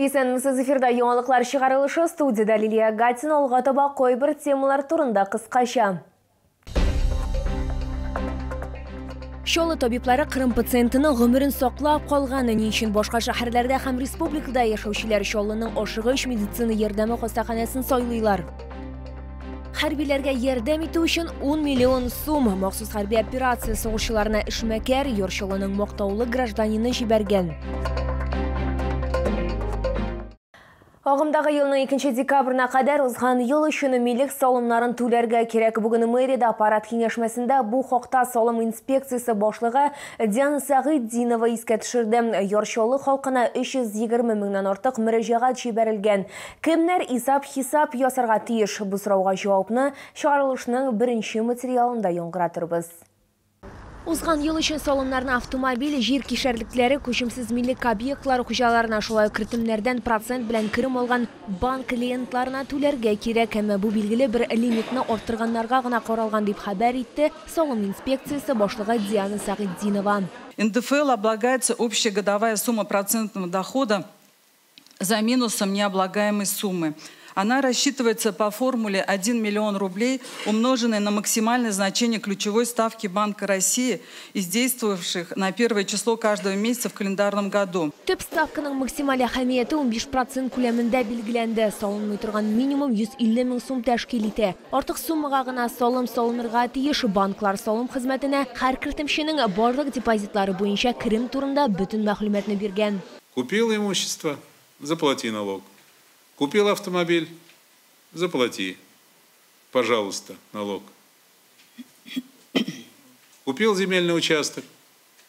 Исәнмесез, эфирда яңалыклар чыгарылышы, студияда Лилия Гатина. Алга таба кайбер темалар турында кыскача. Чаллы табиблары Кырым пациентының гомерен саклап калган. Ни өчен башка шәһәрләрдә һәм республикада яшәүчеләр Чаллының ашыгыч медицина ярдәме хастаханәсен сайлыйлар? Хәрбиләргә ярдәм итү өчен 10 миллион сум махсус хәрби операция сугышчыларына эшмәкәр Яр Чаллының мактаулы гражданины җибәргән. Агымдагы елның 2 декабрына кадәр узган ел өчен милек салымнарын түләргә кирәк. Бүген мэрияда аппарат киңәшмәсендә бу хакта салым инспекциясе башлыгы Диана Сәгыйтдинова искә төшерде. Яр Чаллы халкына 320 меңнән артык мөрәҗәгать җибәрелгән. Кемнәр исап-хисап ясарга тиеш? Бу сорауга җавапны чыгарылышның беренче материалында яңгыратырбыз. Узган ел өчен салымнарны автомобиль, җир кишәрлекләре, күчемсез милек объектлары хуҗаларына, шулай ук кертемнәрдән процент белән керем алган банк клиентларына түләргә кирәк. Әмма бу билгеле бер лимитны арттырганнарга гына каралган, дип хәбәр итте салым инспекциясе башлыгы Диана Сәгыйтдинова. НДФЛ облагается общая годовая сумма процентного дохода за минусом необлагаемой суммы. Она рассчитывается по формуле 1 миллион рублей, умноженной на максимальное значение ключевой ставки Банка России из действовавших на первое число каждого месяца в календарном году. Төп ставканың максималь әһәмияте 15% күләмендә билгеләнде. Салынмый торган минимум 150 мең сум тәшкил итә. Артык суммага гына салым салынырга тиеш. Банклар салым хезмәтенә һәр кертемченең барлык депозитлары буенча керем турында бөтен мәгълүматны биргән. Купил имущество, заплати налог. Купил автомобиль, заплати, пожалуйста, налог. Купил земельный участок,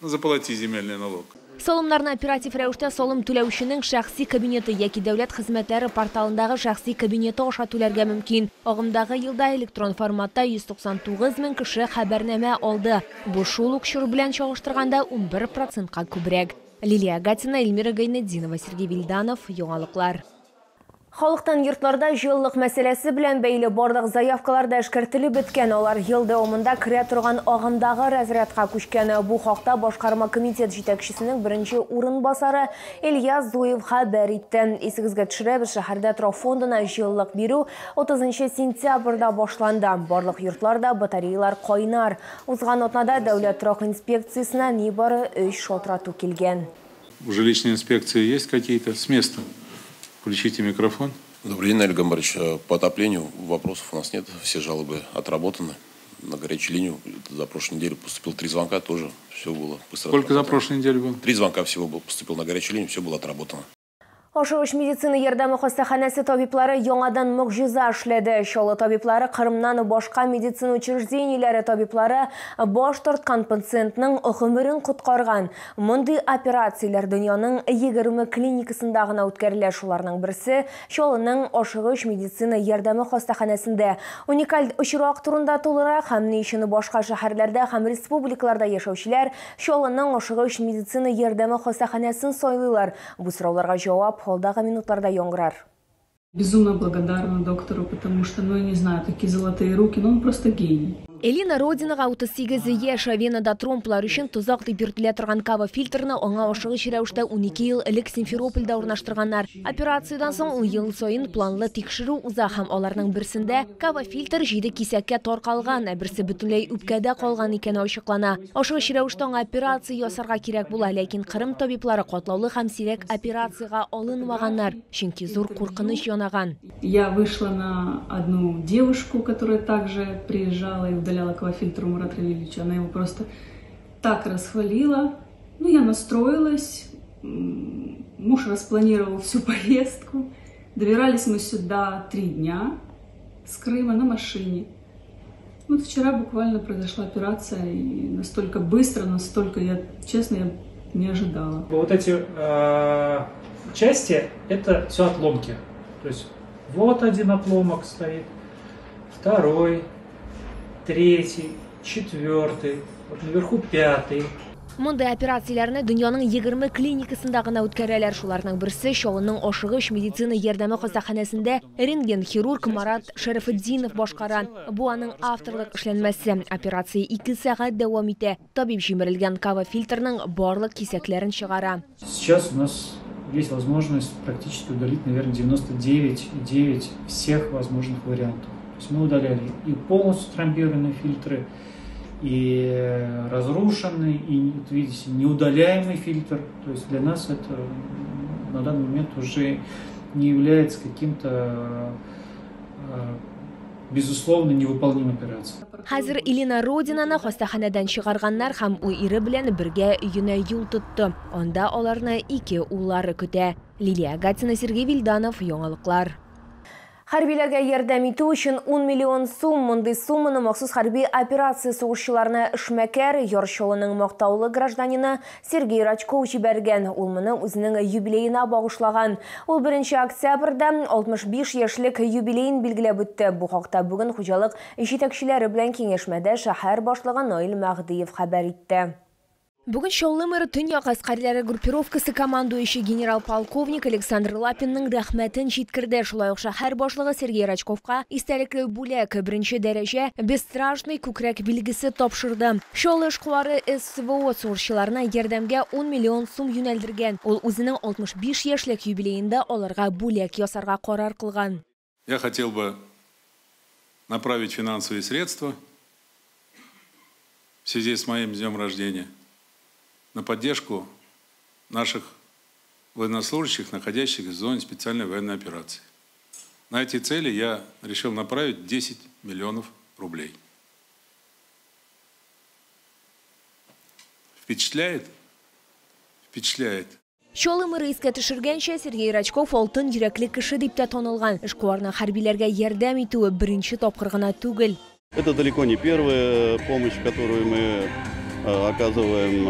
заплати земельный налог. Салымнарны оператив рәвештә салым түләүченең шәхси кабинеты яки дәүләт хезмәтләре порталындагы шәхси кабинеты аша түләргә мөмкин. Агымдагы елда электрон форматта 199 мең кеше хәбәрнамә алды. Бу шул ук чор белән чагыштырганда 11%-ка күбрәк. Лилия Гатина, Эльмира Гайнетдинова, Сергей Вильданов, Яңалыклар. Халыктан йортларда җылылык мәсьәләсе белән бәйле барлык заявкалар да эшкәртелеп беткән. Алар ел дәвамында керә торган агымдагы разрядка күчкән. Бу хакта башкарма комитет җитәкчесенең беренче урынбасары Илья Зуев хәбәр итте. Исегезгә төшерәбез, шәһәрдә торак фондына җылылык бирү 30 сентябрьдә башланды. Барлык йортларда батареялар кайнар. Узган атнада дәүләт торак инспекциясенә нибары 3 шалтырату килгән. У жилищной инспекции есть какие-то с места? Включите микрофон. Добрый день, Олег Гамбарович. По отоплению вопросов у нас нет. Все жалобы отработаны. На горячую линию за прошлую неделю поступило 3 звонка, тоже все было быстро. Сколько за прошлую неделю было? 3 звонка всего было, поступило на горячую линию, все было отработано. Ашыгыч медицина ярдәме хастаханәсе табиблары яңадан могҗиза эшләде. Чаллы табиблары Кырымнан башка медицина учреждениеләре табиблары баш тарткан пациентның гомерен коткарган. Мондый операцияләр дөньяның 20 клиникасында гына үткәрелә. Шуларның берсе Чаллының ашыгыч медицина ярдәме хастаханәсендә. Уникаль очрак турында тулырак һәм ни өчен башка шәһәрләрдә һәм республикаларда яшәүчеләр Чаллының ашыгыч медицина ярдәме хастаханәсен сайлыйлар. Бу сорауларга җавап алдагы минутларда яңгырар. Безумно благодарна доктору, потому что, ну, я не знаю, такие золотые руки, но он просто гений. Элина Родинага 38 яшь, венада тромблар өчен тозак дип йөртелә торган кава фильтрны аңа ашыгыч рәвештә 12 ел элек Симферопольдә урнаштырганнар. Операциядән соң ул ел саен планлы тикшерү уза һәм аларның берсендә кава фильтр 7 кисәккә таркалган, ә берсе бөтенләй үпкәдә калган икәне ачыклана. Ашыгыч рәвештә аңа операция ясарга кирәк була, ләкин Кырым табиблары катлаулы һәм сирәк операциягә алынмаганнар, чөнки зур куркыныч янаган. Я вышла на одну девушку, которая также приезжала и удаляла кавофильтр у Марата Равильевича. Она его просто так расхвалила. Ну, я настроилась, муж распланировал всю поездку. Добирались мы сюда 3 дня с Крыма на машине. Вот вчера буквально произошла операция, и настолько быстро, настолько, я, честно, я не ожидала. Вот эти части, это все отломки. То есть вот один отломок стоит, второй, третий, четвертый, вот наверху пятый. Мондый операцияләрне дөньяның 20 клиникасында гына үткәрәләр. Шуларның берсе Чаллының ашыгыч медицина ярдәме хастаханәсендә рентген-хирург Марат Шәрәфетдинов башкара. Бу аның авторлык эшләнмәсе. Операция 2 сәгать дәвам итә. Табиб җимерелгән кава фильтрның барлык кисәкләрен чыгара. Сейчас у нас есть возможность практически удалить, наверное, 99,9 всех возможных вариантов. То есть мы удаляли и полностью тромбированные фильтры, и разрушенный, и, вот видите, неудаляемый фильтр. То есть для нас это на данный момент уже не является каким-то, безусловно, невыполнимой операцией. Хәзер Элина Родинаны хастаханәдән чыгарганнар һәм ул ире белән бергә өенә юл тотты. Анда аларны ике уллары көтә. Лилия Гатина, Сергей Вильданов, Яңалыклар. Хәрбиләргә ярдәм итү өчен 10 миллион сум. Мондый сумманы махсус хәрби операция сугышчыларына эшмәкәр, Яр Чаллының мактаулы гражданины Сергей Рачков җибәргән. Ул моны үзенең юбилеена багышлаган. Ул 1 октябрьдә 65 яшьлек юбилеен билгеләп үтте. Бу хакта бүген хуҗалык җитәкчеләре белән киңәшмәдә шәһәр башлыгы Наил Мәһдиев хәбәр итте. Бүген Чаллы мэры Төньяк гаскәрләре группировкасы командующий генерал-полковник Александр Лапинның рәхмәтен җиткерде. Шулай ук шәһәр башлыгы Сергей Рачковка истәлекле бүләк беренче дәрәҗә бесстрашный күкрәк билгесе тапшырды. Чаллы эшкуары СВО сугышчыларына ярдәмгә 10 миллион сум юнәлдергән. Ул үзенең 65 яшьлек юбилеенда аларга бүләк ясарга карар кылган. Я хотел бы направить финансовые средства в связи с моим днем рождения на поддержку наших военнослужащих, находящихся в зоне специальной военной операции. На эти цели я решил направить 10 миллионов рублей. Впечатляет? Впечатляет. Чаллы мэры искә төшергәнчә, Сергей Рачков алтын йөрәкле кеше дип тә танылган. Эшкуарның хәрбиләргә ярдәм итүе беренче тапкыр гына түгел. Это далеко не первая помощь, которую мы оказываем.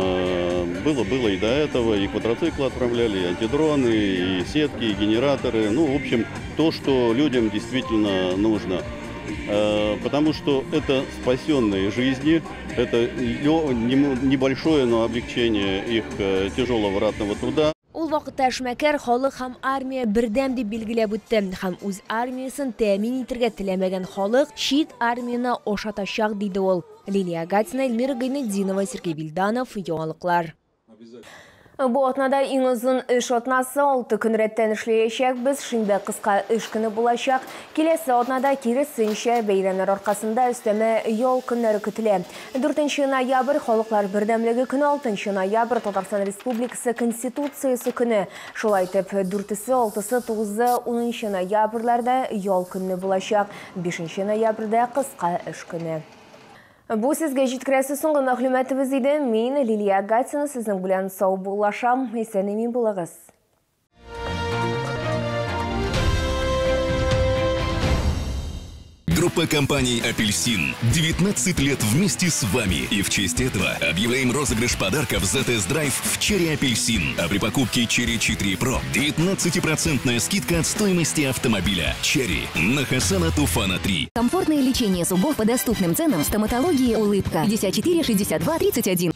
Было и до этого, и квадроциклы отправляли, и антидроны, и сетки, и генераторы. Ну, в общем, то, что людям действительно нужно. Потому что это спасенные жизни, это небольшое, но облегчение их тяжелого ратного труда. Ул вакытта эшмәкәр халык һәм армия бердәм дип билгеләп үтте. Һәм үз армиясын тәэмин итәргә теләмәгән халык чит армияне ашатачак, диде ул. Лилия Гатина, Эльмира Гайнетдинова, Сергей Вильданов, Яңалыклар. Бу атнада иң озын эш атнасы, 6 көн рәттән эшләячәкбез. Шимбә кыска эш көне булачак. Киләсе атнада киресенчә бәйрәмнәр аркасында өстәмә ял көннәре көтелә. 4 ноябрь Халыклар бердәмлеге көне, 6 ноябрь Татарстан Республикасы Конституциясе көне. Шулай итеп, 4-се, 6-сы, 9-ы, 10 ноябрьләрдә ял көне булачак. 5 ноябрьдә кыска эш көне. Бу сезгә җиткерәсе соңгы мәгълүматыбыз иде. Мин Лилия Гатина сезнең белән саубуллашам. Исән-имин булыгыз. Группа компаний «Апельсин» 19 лет вместе с вами. И в честь этого объявляем розыгрыш подарков за тест-драйв в «Черри Апельсин». А при покупке «Черри 4 Pro» 19% скидка от стоимости автомобиля. «Черри» на Хасана Туфана 3. Комфортное лечение зубов по доступным ценам в стоматологии «Улыбка». 54 62 31.